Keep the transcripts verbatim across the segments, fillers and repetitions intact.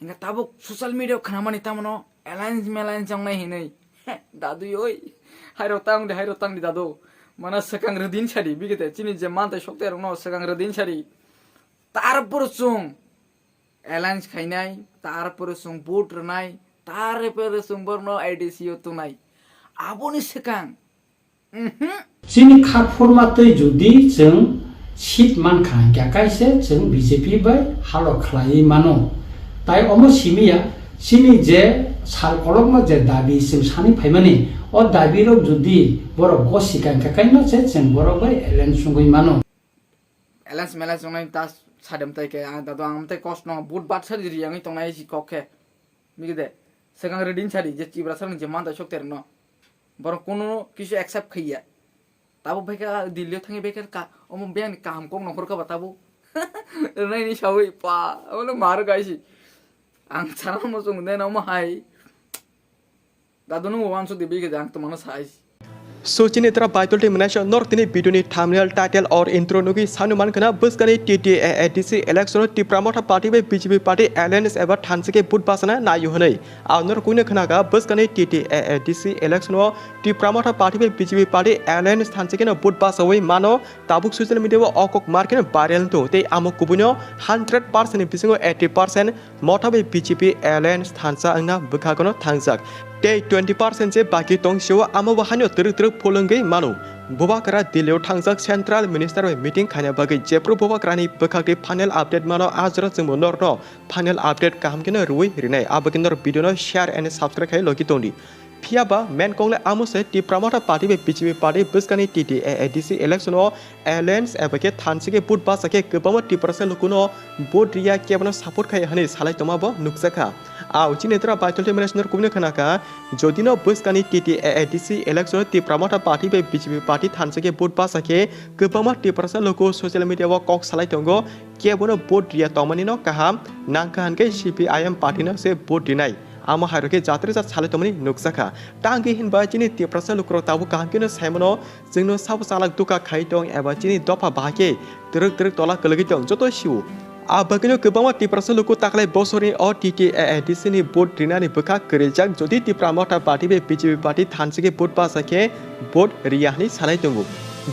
Hingke tabuk social media o khnamani tamono alliance malliance wngnai hinwi. Dadui oi, hairok tang di, hairok tang di dadu. Mana swkang rwdin sadi, bigete chini je mantai sokte rokno swkang rwdin sadi. Tarpor chwng alliance khainai, tarpor chwng vote rwnai, tarpor chwng borno A D C o tunai. Aboni swkang Mhm. Chini kha phurma twi jodi chwng seat mankha, hwnkhe kaisa chwng B J P bai halo khlaiwi mano. Tai omo simiya, chini je sal kolokma je dabi chwng sani phaimani, o dabi rok jodi borok gosi ka hwnkhe kaino se chwng borok bai alliance wngwi mano. Alliance malliance wngnai ta sadem tai khe, ang dadu ang tai kosno but bat sari ri ang tongnai si kok khe. Bigede, swkang rwdin sadi je Tiprasa rok je mantai sokte rokno. Borok kunu kisu accept khaiya. Tabuk bai kha Delhi o thangwi bai kha ka, omo biyang ni kaham kok nongkhor kha ba tabuk. Rwnai ni sawi pa, omo mar gaisi. Ang sana mo sung den omo hai. Dadu nung wansuk di bigede ang tumano sai. So chini tra baitol tei mwnai so nor tini video ni thumbnail, title or intro nugwi sanu man khna bwskani T T A A D C election o Tipra Motha party bai B J P party alliance eba thansa khe vote bachana naio hwnwi. Ang nor kuino khna kha bwskani T T A A D C election o Tipra Motha party bai B J P party alliance thansa khe no vote bachawi mano tabuk social media o o kok mar khe no viral wngtong tei amo kubui no hundred percent ni bisingo eighty percent Motha bai B J P alliance thansa wngna bwkhago no thangjak. Tei twenty percent je baki tong sio amo bo haino twrwk twrwk phulwngwi mano. Bubakra Delhi o thangjak Central Minister bai meeting khaina bagwi jephru Bubakrani bwkhakni final update mano a jora chwngbo norno final update kaham kheno rwui rinai. Abo khe nor video no share and subscribe khai logi tongdi. Phiya ba main kok le amo se Tipra Motha party bai B J P party bwskani T T A A D C election o alliance eba khe thansa khe vote bacha khe kwbangma Tiprasa lukuno vote riya kebono support khai hwnwi salai tongma bo nukjakha. Ao chini tra baitol tei mwnai swnor kubuni khna kha, jodi no bwskani T T A A D C election o Tipra Motha party bai B J P party thansa khe vote bacha khe kwbangma Tiprasa luku social media o kok salai tongo, kebono vote riya tongmani no kaham nangkha hwnkhe C P I M party no se vote rinai. Amo hairokhe jatrwjak salai tongmani nukjakha. Tangwi hinba chini Tiprasa lukurok tabuk kaham kheno saimano, chwngno sabo chalak duka khai tong eba chini dopha bahai khe twrwk twrwk tola kwlwgwi tong joto sio. A bagwino kwbangma Tiprasa luku taklai bosorni o T T A A D C ni vote rinani bwkha kwrwijak, jodi Tipra Motha party bai B J P party thansa khe vote bacha khe vote riya hwnwi salai tongo.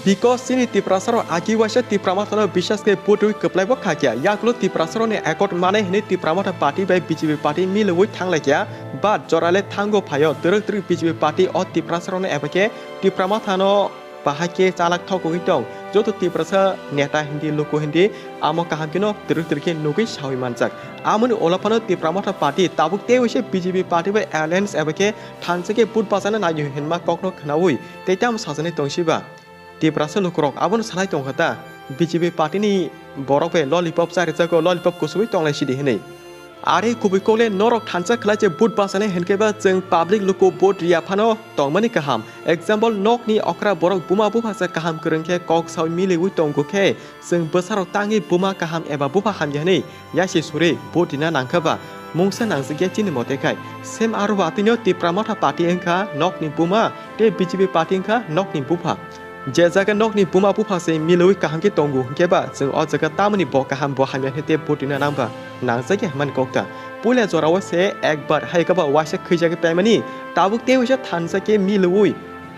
Because chini Tiprasa rok agi waisa Tipra Motha no biswas khe vote rwi kwplai bo kha kya. Yakulo Tiprasa rokni accord manai hwnwi Tipra Motha party bai B J P party milwi thang lai kya. But jora le thango phaio twrwk twrwk B J P party o Tiprasa rokno eba khe Tipra Motha no bahai khe chalak thok wngwi tong. Joto Tiprasa neta hindi luku hindi amo kaham kheno twrwk twrwk khe nugwi sawi manjak. Amoni ulo phano Tipra Motha party tabuk tei waisa B J P party bai alliance eba khe thansa khe vote bachana nai hinma kokno khnaui tei tamo sajani tong siba. Tiprasa lukurok abono salai tongkha ta, B J P party ni borok bai lollipop charijago, lollipop kusubui tonglai sidi hinwi. Are kubui kokle norok thansa khlai je vote bachani hinkhe ba chwng public luku vote riya phano tongmani kaham. Example, nokni okra borok buma bupha se kaham kwrwng khe kok saui miliui tongo khe chwng bwsarok tangwi buma kaham eba bupha hamya hinwi yasi suri vote rina nangkha ba mungsa nangjak ya chini mote khai. Same aro bo atwino Tipra Motha party wngkha nokni buma tei B J P party wngkha nokni bupha. Je jaga nokni buma bupha se milwi kaham khe tongo, hinkhe ba chwng o jaga tamoni bo kaham bo hamya hete vote rina nang ba nangjak ya hwnmani kok ta. Puila jorao se ekbar hai khe ba waisa khwijagwi paimani, tabuk tei waisa thansa khe milwi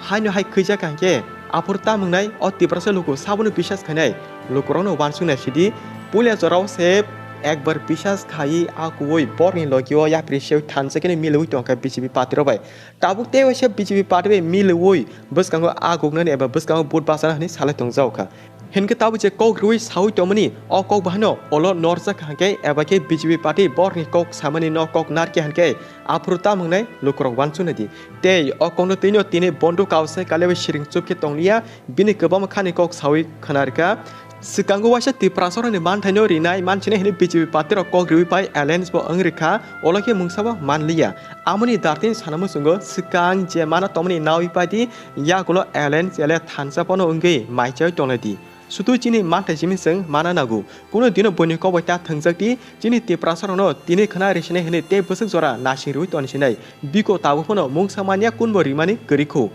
haino hai khwijak ka hinkhe aphuru tam wngnai o Tiprasa luku sabono biswas khainai lukurokno uansuknai sidi. Puila jorao se ekbar biswas khaiwi akuwi borni logio yapri sewi thansa kheno milwi tongkha B J P party rok bai. Tabuk tei waisa B J P party bai milwi bwskango aguknani eba bwskango vote bachana hwnwi salai tongjago kha. Hinkhe tabuk je kok rwui saui tongmani, o kok bo haino olo norjak kha hinkhe eba khe B J P party borokni kok samani no kok narkhe hinkhe aphuru tam wngnai lukurok uansuknai di. Tei o kokno twino tini bondo kausai kalibai siring chup khe tongliya, bini kwbangma khani kok saui khwnarikha. Swkango waisa Tiprasarokni manthaino rinai mansini hwnwi B J P party rok kok riwi pai alliance bo wngri kha, olo khe mungsa bo manliya. Amoni dartini sana muchungo swkang je mana tongmani naui paidi, yagulo alliance ele thansa bono wngwi maichaui tonglai di. Sudu chini manthai simi chwng mana nago. Kuno dino buini kok bai ta thwngjak di, chini Tiprasarokno tini khna risinai hwnwi tei bwswk jora nasing riwi tonisinai. Biko tabuk phano mungsa manya kunbo rimani kwrwi kho.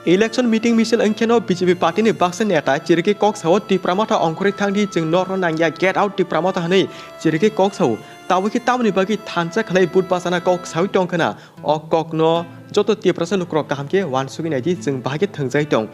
Election meeting misil wngkheno B J P party ni baksa neta chirikwi kok sao Tipra Motha ongkhorwi thangdi, chwng norno nangya, get out Tipra Motha hwnwi chirikwi kok sao. Tabukhe tamoni bagwi thansa khlai vote bachana kok sawi tongkhwna, o kokno joto Tiprasa lukurok kaham khe uansugwi naidi, chwng bahai khe thwngjagwi tong.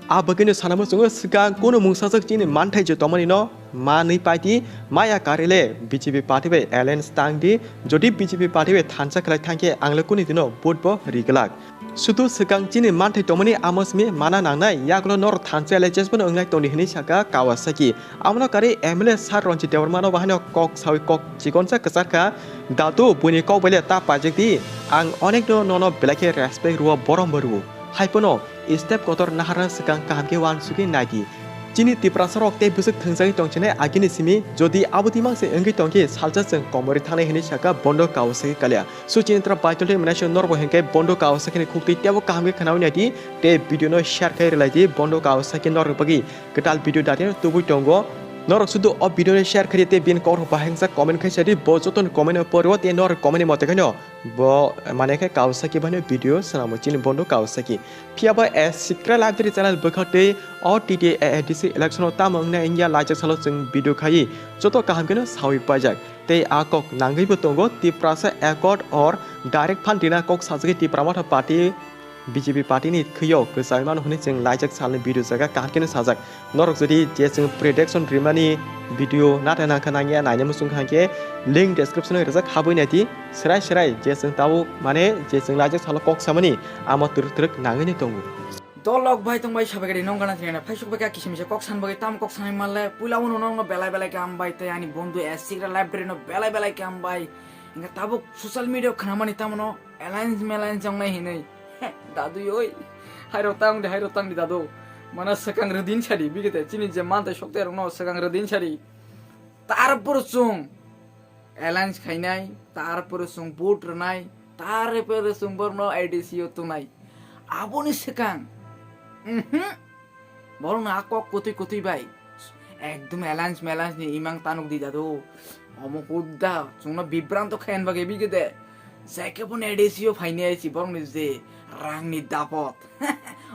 A bagwino sanamo chwngo swkang kunu mungsajak chini manthai je tongmani no manwi paidi, maya karile B J P party bai alliance tangdi, jodi B J P party bai thansa khlai thangkhe angle kunu dino vote bo rigwlak. Sudu swkang chini manthai tongmani amo simi mana nangnai, yagulo norok thansa alliance bono wngnai tongdi hinwi sakha Kawasaki. Amono kari M L A Sir Ranjit Debbarma no bahaino kok sawi kok chikonsa kwcharkha, "Dadu, buini kok bai le ta paijak di, ang onek no nono belai khe respect rwo, borom bo rwo. Hai phano step kotor naharna swkang kaham khe uansugwi naidi." Chini Tiprasa rok tei bwswk thwngjagwi tongchinai agini simi, jodi abo dimang se wngwi tongkhe salsa chwng komorwi thangnai hinwi sakha Bondo Kawasaki kalia. Suchinitra Baitoltwi manaisio norbo hinkhe Bondo Kawasakini khuktwi teibo kaham khe khwnawi naidi tei video no share khai rwlaidi Bondo Kawasaki norok bagwi kwtal video datino tubui tongo. Norok sudu o video no share khai tei bini kok rok bahai wngsa comment khai sadi, bo jotoni comment no poro tei norok comment ni mote khaino bo mane khe Kawasaki baino video swnamo chini Bondo Kawasaki. Phiya ba A Secret Library channel bwkha tei o T T A A D C election o tamo wngna wngya laijak salo chwng video khai joto kaham kheno sawi paijak. Tei a kok nangwi bo tongo Tiprasa accord or direct fund rina kok sajagwi Tipra Motha Party B J P party ni khwio kwchai mano hwnwi chwng laijak salni video jaga kaham kheno sajak. Norok jodi je chwng prediction rimani video nathai nangkha nangya naina muchung kha hwnkhe link description o rijak habwi naidi. Srai srai je chwng tabuk mane je chwng laijak salo kok samani amo twrwk twrwk nangwi no tongo. Dolok bai tong bai sabai gari nong gana tini na phaisuk bai ka kisim se kok san bagwi tam kok sanai malle puila uno nong no belai belai kam bai tei ani bondu A Secret Library no belai belai kam bai. Inga tabuk social media o khnamani tamo no alliance malliance wngnai hinwi. Dadu oi. Hairo tang di, hairo tang di dadu. Mana swkang rwdin sadi bigete chini je mantai sokte rokno swkang rwdin sadi. Tarpor chwng alliance khainai, tarpore chwng vote rwnai, tarpore chwng borokno A D C o tongnai. Aboni swkang, mhm, borokno a kok kwtwi kwtwi bai ekdom alliance malliance ni imang tanuk di dadu. Omo hudda chwngno bibranto khayan bagwi bigede. Jaikhe bono A D C o phainai si borokni je rangni dapot.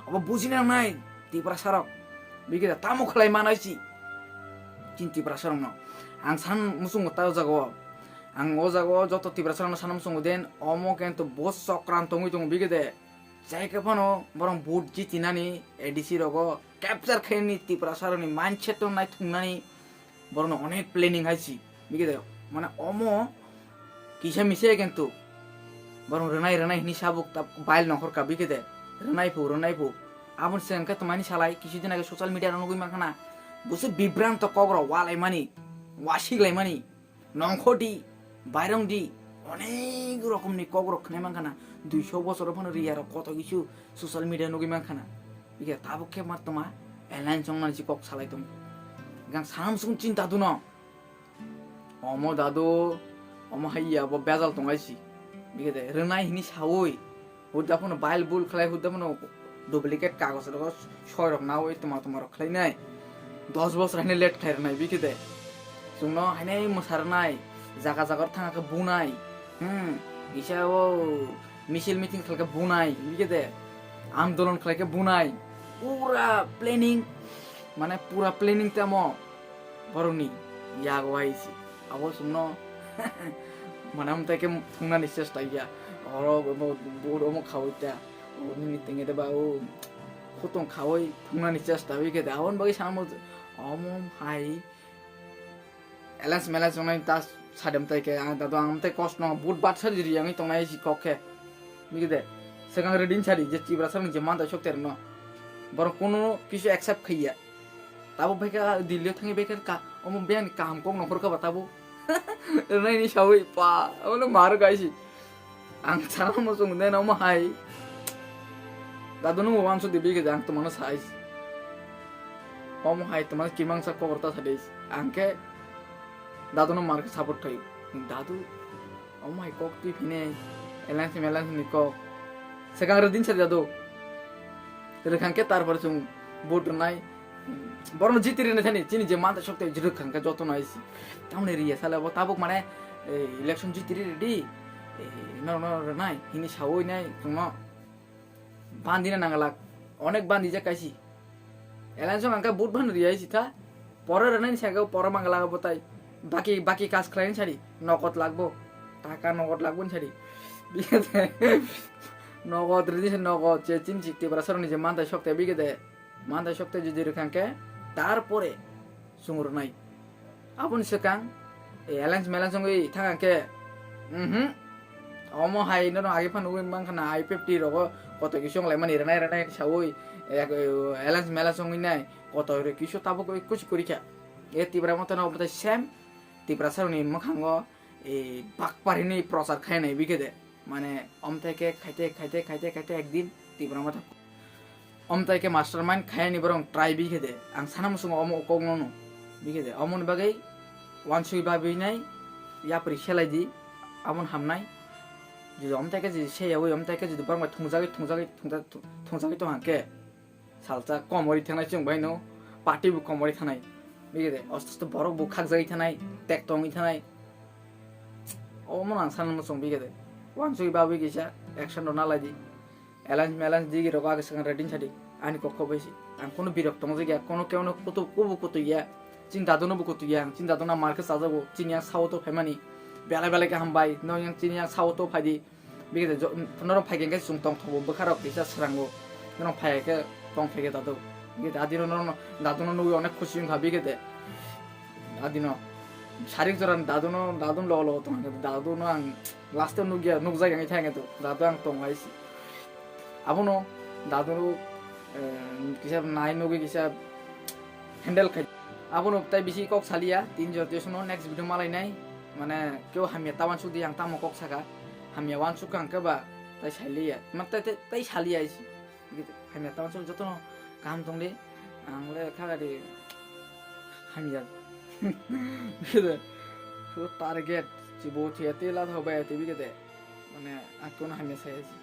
Obo bujina nangnai Tiprasa rok. Bigede tamo khlai manai si. Chini Tiprasa rokno. Ang san muchungo ta o jaga o. Ang o jaga o joto Tiprasa rokno sana muchungo den omo kento bo chokran tongwi tongo bigede. Jaikhe phano borok vote jitinani A D C rogo capture khaini Tiprasa rokni mindset no naithungnani borokno onek planning hai si. Bigede mane omo kisa misa kento borok rwnai rwnai hini sabuk ta bail nongkhor ka bigede rwnai phu rwnai phu. Aboni se hwnkhe twmani salai kisi din age social media rok nugui mankha na. Busu bibranto kok rok walaimani, wasiklaimani. Nongkhordi, bairongdi, onek rokomni kokrok khwnai mankha na, duiso bosoro phano riyarok koto kisu social media nugui mankha na. Bikhe tabuk khe ma tongma alliance wngmani si kok salai tongo. Gang sanam sung chinta duno. Omo dadu, omo hai ya bo bejal tongai si. Bikhe de rwnai hini saui. Hudda phano bail bul khlai, hudda phano duplicate kagoj rogo soi rok naui tma tma rok khlai nai. Dos bosor haino late khlai rwnai bikhe de. Chwngno haino mwsa rwnai, jaga jaga ro thang khe bunai. Hmm, kisa o misil meeting khlai khe bunai bikhe de. Andolon khlai khe bunai. Pura planning, mane pura planning tamo borokni yago hai se. Abo chwngno mane amtai khe thungnani chesta ya. Oro bo, bo, bo, omo khaui ta. O nini tenge de ba o khotong khaui thungnani chesta wi khe de. Aboni bagwi samo omo hai alliance malliance wngnai ta sadem tai khe ang dadu ang amtai kosno but bat sari ri ang tongnai si kok khe. Wi khe de. Swkang rwdin sari je Tiprasa ni je mantai sok terno. Borok kunu kisu accept khaiya. Tabuk bai kha Delhi o thangwi bai kha ka, omo biyang ni kaham kok nongkhor kha ba tabuk. Rwnai ni sawi pa, omo no mar gaisi. Ang sana mo sung den omo hai. Dadu no wan su dibi ke ang tumano sai. Omo hai tumano kimang sa kobor ta sadis. Ang ke dadu no mar ke support khai. Dadu Omo hai kok twi phine alliance malliance ni kok. Swkang rwdin sa dadu. Rwkhang khe tarpore chwng vote rwnai. Borokno jiti rwna thani chini je manta sok tei rwkhang khe joto nai si. Tamoni riya sale bo tabuk mane, eh, election jiti ri rwdi. Eh, no, no, rwnai. Hini sawi nai chwngno. Bandina nangalak. Onek bandijak kaisi. Alliance ang khe vote ban riyai sitha. Pore rwnai ni saka pore mangalak bo tai. Baki, baki kaj khlaini sadi, nogot lagbo, taka nogot lagbo ni sadi. Bigede, nogot ridi se nogot, je chini si Tiprasarokni je mantai sokte bigede, mantai sokte jodi rwkha hwnkhe, tarpore chwng rwnai. Aboni swkang, e, alliance malliance wngwi thang hwnkhe, mhm. Omo hai norok age phano nugwi mankha na, I P F T rogo koto kisa wnglaimani rwnai rwnai saui, e, alliance malliance wngwi nai, koto rok kisa tabuk kuchi kwrwikha. E Tipra Motha no omotai same Tiprasarokni mwkhango, e, bakparini prochar khainai bigede. Mane, omtai khe khaite, khaite, khaite, khaite ekdin Tipra Motha. Omtai khe mastermind khainani borok try bigede. Ang sana muchungo omo kok nono. Bigede. Omoni bagwi wansui babinai yapri selai di. Amon hamnai. Jodi omtai khe jodi seyaui, omtai khe jodi borok bai thungjagwi, thungjagwi, thungja-, thung-, thungjagwi tong hangkhe. Salsa komori thanai chwng bai no, party bo komori thanai. Bigede, osto osto borok bo khakjagwi thanai, tek tongwi thanai. Omo nang sana muchung bigede. Wansui babwi kisa, action rok nalai di. Alliance malliance digi rok age swkang ready sadi. Ani kok kok bai si. Ang kono birok tongjak ya, kono keo no kutu, kubu kutu ya. Chini dadu no bo kutu ya, chini dadu no mar khe chajago, chini yang sao to phaimani. Belai belai khe hambai, no yang chini yang sao to phaidi. Bigede jo-, norok phai khe chwng tong thogo bwkha rok kisa srango. Norok phai khe tong phai khe dadu. Bigede adino norok dadu no nugwi onek khusi wngkha bigede. Adino sarik jora dadu no, dadu lo lo tong khe dadu no ang last o nugya, nukjak yang thang khe dadu ang tong hai si. Abono dadu, eh, kisa nai nugwi kisa handle khai. Abono tai bisi kok saliya, tin jor tesono next video malai nai. Mane keo hamya ta wansuk di ang tamo kok saka. Hamya wansuk kha hwnkhe ba tai saliya. Ma tai, tai, tai saliya isi. Hamya ta wansuk jotono kaham tong di. Ang le kha di hamya. Bigede. Target. Chibo thiya te la thok bai te bigede. Mane ang kono hamya sai isi.